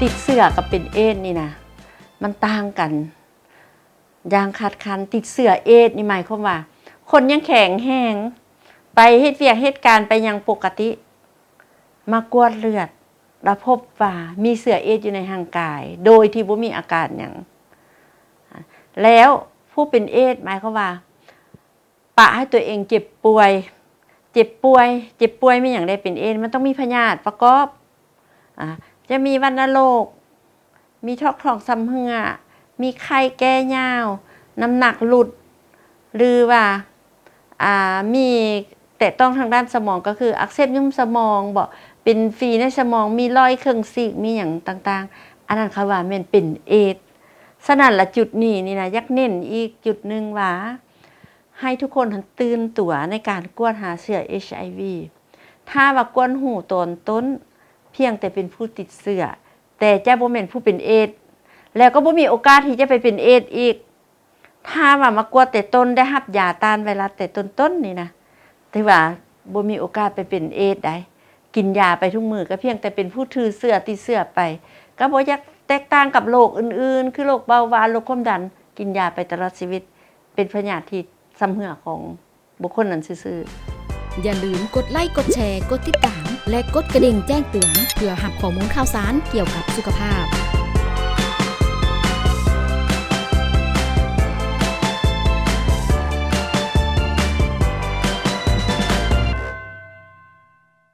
ຕິດເຊື້ອກັບເປັນເອດນີ້ນະ ມັນຕ່າງກັນຢ່າງຂາດຂັນ. ຕິດເຊື້ອເອດນີ້ໝາຍຄວາມວ່າ ຄົນຍັງແຂງແຮງ ໄປເຮັດວຽກເຮັດການໄປຫຍັງປົກກະຕິ ມາກວດເລືອດ ລະພົບວ່າມີເຊື້ອເອດຢູ່ໃນຮ່າງກາຍ ໂດຍທີ່ບໍ່ມີອາການຫຍັງ. ແລ້ວຜູ້ເປັນເອດໝາຍຄວາມວ່າ ປະໃຫ້ຕົວເອງເຈັບປ່ວຍ ເຈັບປ່ວຍ ເຈັບປ່ວຍມີຫຍັງໄດ້ເປັນເອດ? ມັນຕ້ອງມີພະຍາດປະກອບ ອາ ຈະມີວັນນະໂລກ ມີຖອກທ້ອງຊຳເຮື້ອ ມີໄຂ້ແກ່ຍາວ ນ້ຳໜັກຫຼຸດ ຫຼືວ່າ ອາ ມີແຕະຕ້ອງທາງດ້ານສະໝອງ ກໍຄືອັກເສບຫຍຸ້ມສະໝອງບໍ ເປັນຝີໃນສະໝອງ ມີລອຍເຄິ່ງຊີກ ມີຫຍັງຕ່າງໆ ອັນນັ້ນເຂົາວ່າແມ່ນເປັນເອດ. ສະນັ້ນລະ ຈຸດນີ້ນີ້ນະ ຢາກເນັ້ນອີກຈຸດໜຶ່ງວ່າ ໃຫ້ທຸກຄົນຫັ້ນຕື່ນຕົວໃນການກວດຫາເຊື້ອເອດ ເອດເອັດຊ໌ໄອວີ. ຖ້າວ່າກວດຮູ້ຕອນຕົ້ນ ພຽງແຕ່ເປັນຜູ້ຕິດເຊື້ອ ແຕ່ຈະບໍ່ແມ່ນຜູ້ເປັນເອດ ແລ້ວກໍບໍ່ມີໂອກາດທີ່ຈະໄປເປັນເອດອີກ. ຖ້າວ່າມາກວດແຕ່ຕົ້ນ ໄດ້ຮັບຢາຕ້ານໄວຣັສແຕ່ຕົ້ນໆນີ້ນະ ຖືວ່າບໍ່ມີໂອກາດໄປເປັນເອດໃດ. ກິນຢາໄປທຸກມື້ ກໍພຽງແຕ່ເປັນຜູ້ຖືເຊື້ອ ຕິດເຊື້ອໄປ ກໍບໍ່ຢາກແຕກຕ່າງກັບໂລກອື່ນໆ ຄືໂລກເບົາຫວານ ໂລກຄວາມດັນ ກິນຢາໄປຕະຫຼອດຊີວິດ ເປັນພະຍາດທີ່ຊຳເຮື້ອຂອງບຸກຄົນນັ້ນຊື່ໆ. ຢ່າລືມກົດໄລ, ກົດແຊ, ກົດຕິດຕາມ ແລະ ກົດກະດິ່ງແຈ້ງເຕືອນ ເພື່ອຮັບຂໍ້ມູນຂ່າວສານກ່ຽວກັບສຸຂະພາບ.